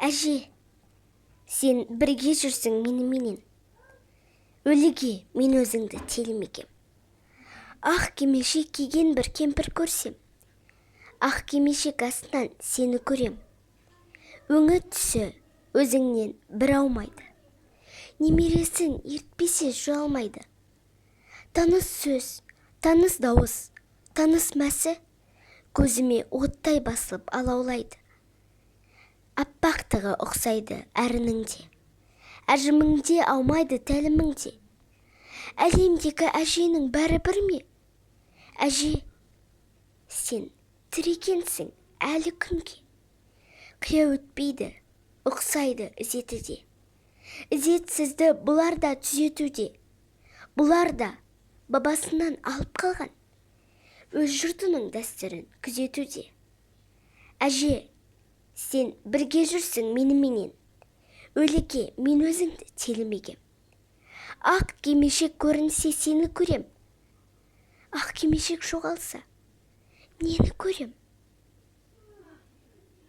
Әже, сен бірге жүрсің меніменен. Өліге мен өзіңді телімегем. Ақ кимешек киген бір кемпір көрсем, ақ кимешек астынан сені көрем. Өңі түсі өзіңнен бір аумайды. Немересін ертпесе жүре алмайды. Таныс сөз, таныс дауыс, таныс мәсі көзіме оттай басылып алаулайды. Аппақтығы ұқсайды әрінің де. Әжімің де аумайды, тәлімің де. Әлемдегі әженің бәрі бір ме? Әже, сен тірі екенсің әлі күнге. Қия өтпейді, ұқсайды ізеті де. Ізетсізді бұлар да түзетуде. Бұлар да бабасынан алып қалған өз жұртының дәстүрін күзетуде. Әже, сен бірге жүрсің меніменен. Өліге мен өзіңді телімегем. Ақ кимешек көрінсе, сені көрем. Ақ кимешек жоғалса, нені көрем?